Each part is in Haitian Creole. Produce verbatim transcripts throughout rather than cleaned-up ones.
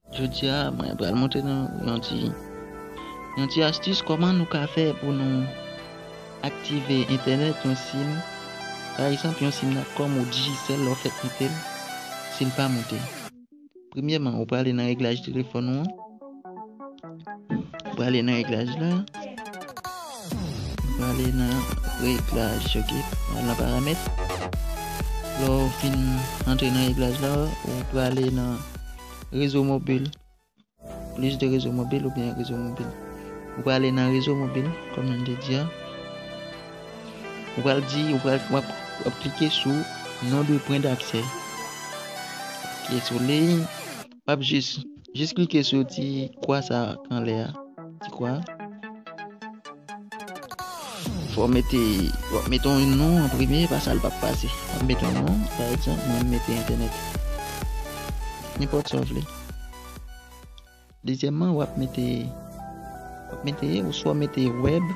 Jodi a, mwen pral montre nou yon ti, yon ti astis kòman nou ka fè pou nou aktive entènèt yon sim. Pa egzanp, yon sim Natcom ou Digicel, lè w fèk mete l, si l pa monte. Premyèman, ou prale nan reglaj telefòn ou an. Ou prale nan reglaj la. Ou prale nan reglaj, ok. Al nan paramèt. Lè w fin antre nan reglaj la, ou prale nan rezo mobil. Plis de rezo mobil oubyen rezo mobil. Ou prale nan rezo mobil, kòm nou te di a. Ou pral di, ou pral, w ap, w ap klike sou non de pwen d'aksè. Klike sou li, w ap jis, jis klike sou ti kwa sa k anlè a. Ti kwa. Fò w mete, w ap mete yon non an premye, pa sa l p ap pase. W ap mete yon non, pa egzanp, mwen m mete entènèt. Nenpòt sa w vle. Dezyèmman, w ap mete, w ap mete, ou swa w mete wèb,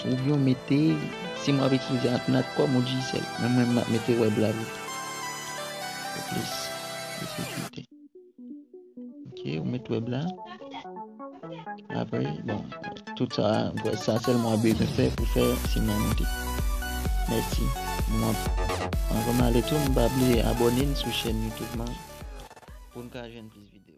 oubyen w mete, si mwen ap itilize Natcom ou Digicel, men mwen m ap mete wèb la vit. Pou plis de sekirite. Ok, ou met wèb la. Apre, bon, tout sa, m kwè sa sèlman w ap bezwen fè pou fè sim nan monte. Mèsi. Mwen, anvan m ale tou, m pa bliye abòne n sou chèn YouTube lan pou n ka jwenn plis videyo.